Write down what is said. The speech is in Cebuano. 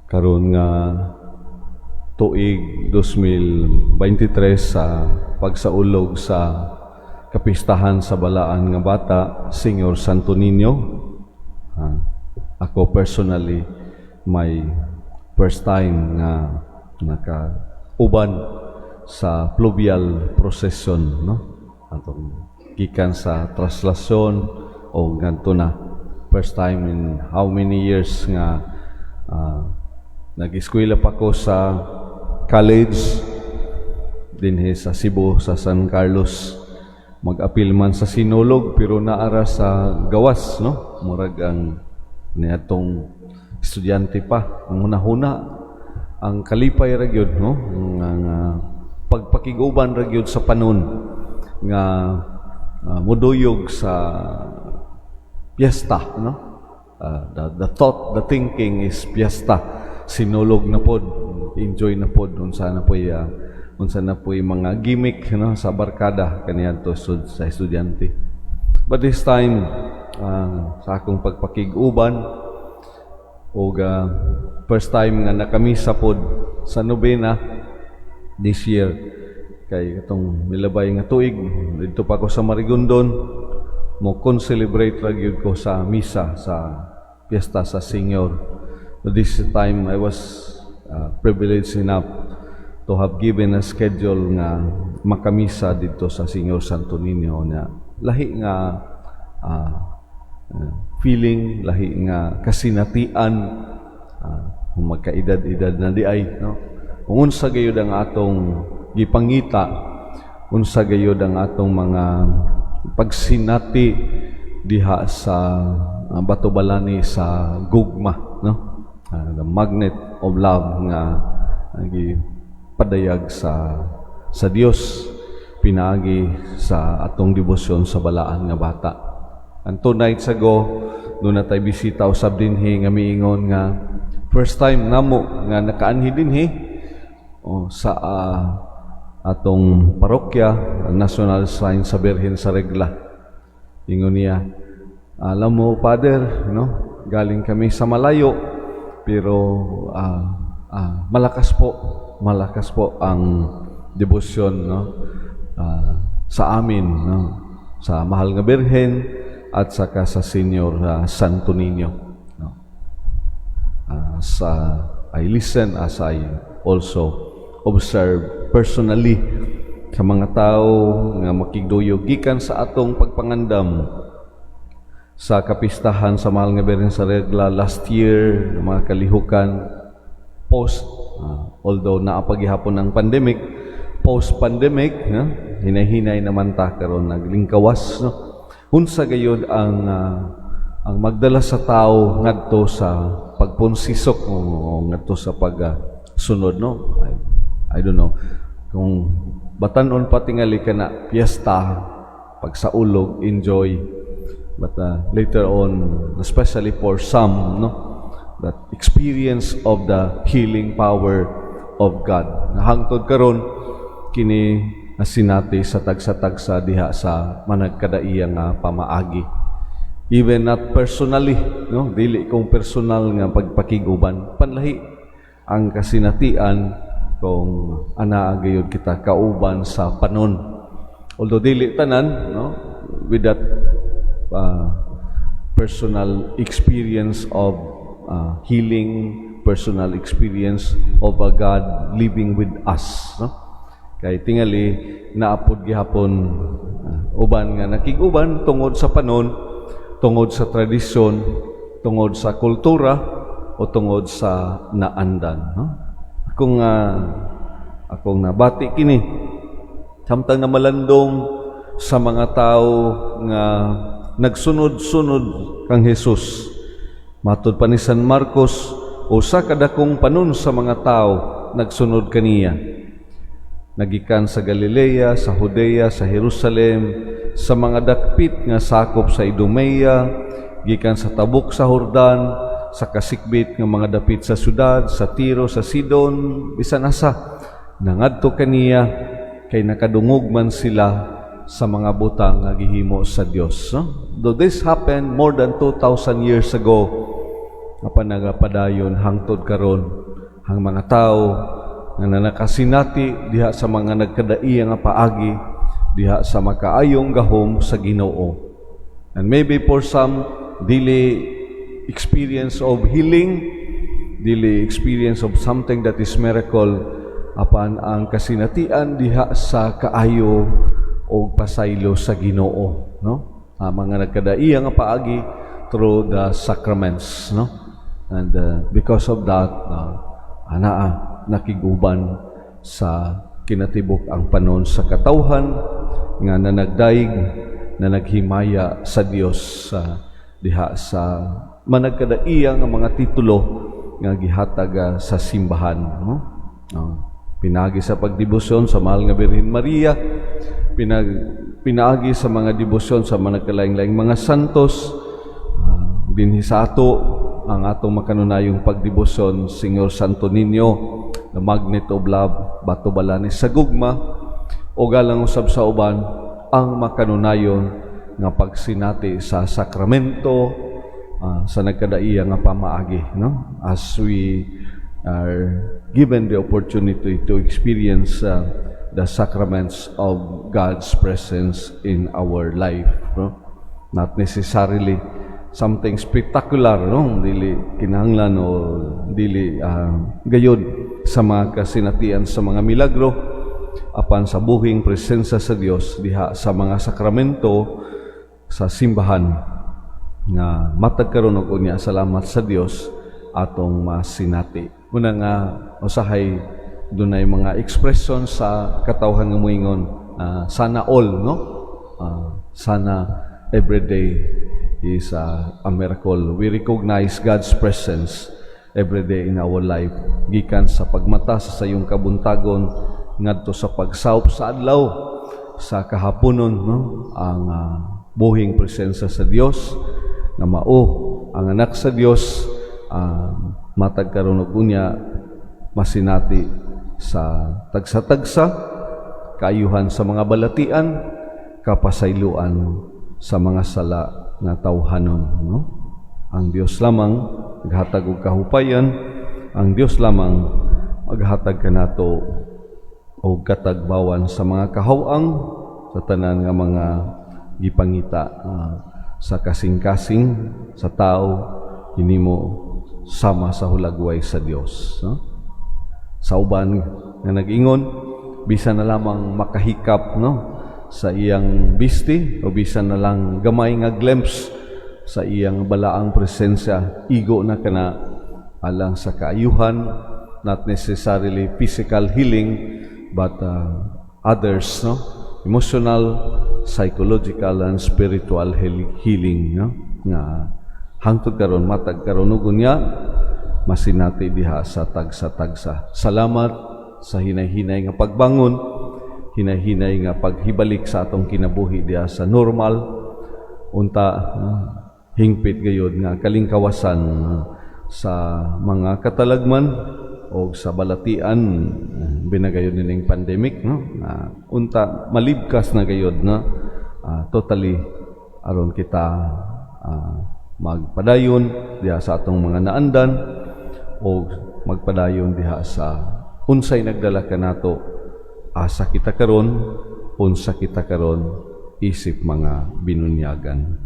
Karon nga tuig 2023 sa pagsaulog sa kapistahan sa Balaan nga Bata, Señor Santo Niño. Ako personally, my first time nga naka-uban sa fluvial procession, no, atong gikan sa traslasyon o ngadto na, first time in how many years nga nag-eskwela pa ko sa college dinhi sa Cebu, sa San Carlos. Mag-apil man sa Sinulog pero naara sa gawas, no, murag ang niadtong estudyante pa ang hunahuna, ang kalipay ra gyud, no, ang pagpakig-uban ra gyud sa panon nga muduyog sa piyesta, no. The thought, the thinking is piyesta, Sinulog na pod, enjoy na pod, unsa na po'y mga gimmick, no, sa barkada kaniadto sa estudyante. But this time, sa akong pagpakig-uban ug first time nga nakamisa pod sa nobena this year, kay katong milabay nga tuig didto pa ko sa Marigondon, mo con-celebrate ra gyud ko sa misa sa piyesta sa Señor. But this time I was privileged enough to have given a schedule nga makamisa didto sa Señor Santo Niño na lahi nga feeling, lahi nga kasinatian, kung magkaedad-edad na diay, no, kung unsa gayud ang atong gipangita, unsa gayud ang atong mga pagsinati diha sa batobalani sa gugma, no, the magnet of love nga gipadayag sa Dios pinaagi sa atong debosyon sa Balaan nga Bata. And 2 nights ago, duna tay bisita usab dinhi nga miingon nga first time namo nga nakaanhi dinhi oh, sa atong parokya, National Shrine sa Birhen sa Regla. Ingon niya, "Alam mo, Father, no, galing kami sa malayo, pero malakas po ang debosyon, no, sa amin, no, sa Mahal nga Birhen at saka sa Señor Santo Niño." No? As I listen, as I also observe personally sa mga tao nga makigduyog gikan sa atong pagpangandam sa kapistahan sa Mahal nga Birhen sa Regla last year, mga kalihukan post, although naa pa gihapon ang pandemic, post pandemic, no, hinay-hinay naman ta karon naglingkawas, no, unsa gayud ang magdala sa tao ngadto sa pagpunsisok o ngadto sa pagsunod, no? I don't know kung batanon pa tingali ka na piyesta, pagsaulog, enjoy, but later on, especially for some, no, that experience of the healing power of God. Hangtod karon kini nasinati sa tagsa-tagsa diha sa managkadaiya nga pamaagi. Even not personally, no, dili kong personal nga pagpakig-uban, panlahi ang kasinatian kung anaa gayud kita kauban sa panon. Although dili tanan, no, with that personal experience of healing, personal experience of a God living with us, no? Kay tingali naa pod gihapon uban nga nakig-uban tungod sa panon, tungod sa tradisyon, tungod sa kultura o tungod sa naandan, no? Akong nabati kini samtang namalandong sa mga tao nga nagsunod-sunod kang Jesus. Matod pa ni San Marcos, usa ka dakong panon sa mga tao nagsunod kaniya. Nagikan sa Galilea, sa Judea, sa Jerusalem, sa mga dakpit nga sakop sa Idumea, gikan sa tabok sa Jordan, sa kasikbit nga mga dapit sa syudad, sa Tiro, sa Sidon, bisan asa. Nangadto kaniya kay nakadungog man sila sa mga butang nga gihimo sa Dios. No? Though this happened more than 2,000 years ago, apan nagapadayon hangtod karon ang mga tao nga nakasinati diha sa mga nagkadaiya nga paagi diha sa makaayong gahom sa Ginoo. And maybe for some, dili experience of healing, dili experience of something that is miracle, apan ang kasinatian diha sa kaayo o pasaylo sa Ginoo, no? Ang mga nagkadaiya nga paagi through the sacraments, no? And because of that, anaa nakiguban sa kinatibuk ang panon sa katawhan nga nanagdaig na naghimaya sa Dios sa diha sa managkadaiya nga mga titulo nga gihatag sa simbahan, no? Pinagi sa pagdebosyon sa mahal nga Birhen Maria, pinaagi sa mga debosyon sa mga nagkalaing-laing mga santos, dinhi sa ato ang atong makanunayong pagdebosyon, Señor Santo Niño, the magnet of love, bato balani sa gugma, o galang usab sa uban ang makanunayon nga pagsinati sa sakramento sa nagkadaiya nga pamaagi, no? As we are given the opportunity to experience the sacraments of God's presence in our life, no? Not necessarily something spectacular, no? Dili kinahanglan o dili gayod sa mga kasinatian sa mga milagro, apan sa buhing presensya sa Dios diha sa mga sakramento sa simbahan nga matag karon og unya, salamat sa Dios, atong masinati. Una nga usahay dunay mga expression sa katawhan nga moingon, "Sana all," no? Sana every day is a miracle. We recognize God's presence every day in our life. Gikan sa pagmata sa sayong kabuntagon ngadto sa pagsawop sa adlaw sa kahaponon, no? Ang buhing presensya sa Dios nga mao ang anak sa Dios, matag karon og unya masinati sa tagsa-tagsa, kaayuhan sa mga balatian, kapasayloan sa mga sala nga tawhanon, no? Ang Dios lamang maghatag og kahupayan, ang Dios lamang maghatag kanato og katagbawan sa mga kahawang sa tanan nga mga gipangita sa kasing-kasing sa tao hinimo sama sa hulagway sa Dios, no? Sa uban nga nag-ingon, bisan na lamang makahikap, no, sa iyang bisti o bisan na lang gamay nga glimpse sa iyang balaang presensya, igo na kana alang sa kaayuhan, not necessarily physical healing but others, no, emotional, psychological and spiritual healing, no, nga hangtod karon, matag karon ug unya, masinati diha sa tagsa-tagsa. Salamat sa hinay-hinay nga pagbangon, hinay-hinay nga paghibalik sa atong kinabuhi diha sa normal. Unta hingpit gayod nga kalingkawasan sa mga katalagman o sa balatian binagayon nining pandemic, no? Unta malibkas na gayod na totally aron kita magpadayon diha sa atong mga naandan o magpadayon diha sa unsay nagdala kanato, asa kita karon, unsa kita karon isip mga binunyagan.